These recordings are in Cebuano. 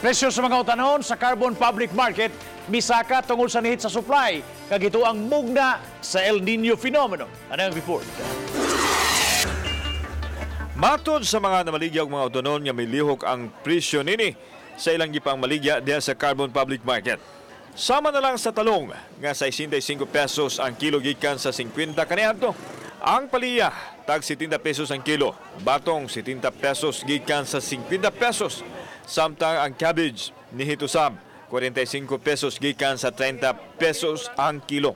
Presyo sa mga utanon sa Carbon Public Market misaka tungod sa nihit sa supply kag ito ang mugna sa El Nino phenomenon. Ano ang report? Matod sa mga namaligya og mga utanon nga milihok ang presyo nini sa ilang gipang maligya diha sa Carbon Public Market. Sama na lang sa talong nga 65 pesos ang kilo gikan sa 50 kaniadto. Ang paliya tag 70 pesos ang kilo, batong 70 pesos gikan sa 50 pesos. Samtang ang cabbage nihit usab 45 pesos gikan sa 30 pesos ang kilo.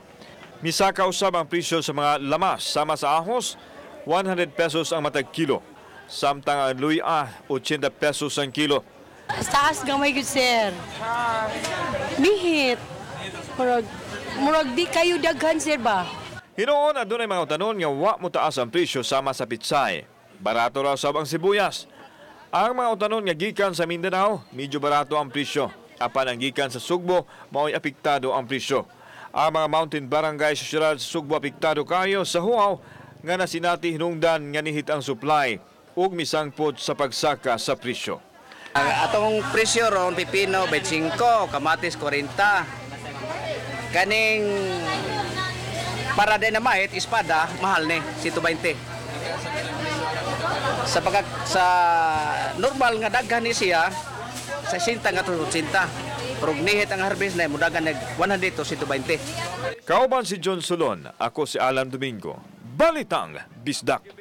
Misaka usab ang presyo sa mga lamas sama sa ahos, 100 pesos ang matag kilo. Samtang ang luya, 80 pesos ang kilo. Taas gamay gud, sir. Mihit. Murag murag di kayo daghan, sir, ba? Hinuon adunay mga utanon nga wa mo taas ang presyo sama sa pitsay. Barato raw sab ang sibuyas. Ang mga utanon nga gikan sa Mindanao, medyo barato ang presyo. Apan ang gikan sa Sugbo, mao'y apektado ang presyo. Ang mga mountain barangay sa syudad sa Sugbo apektado kayo sa huaw nga nasinati hinungdan nga nihit ang supply ug misangpot sa pagsaka sa presyo. Ang atong presyo ron, pipino 25, kamatis 40. Kaning para dynamite, espada, mahal ni, 120. Sa pagka, sa normal nga daghan ni siya, sa 60 nga 80. Pero nihit ang harvest na mudagan nag 100 to 120. Kauban si John Solon, ako si Alan Domingo. Balitang Bisdak.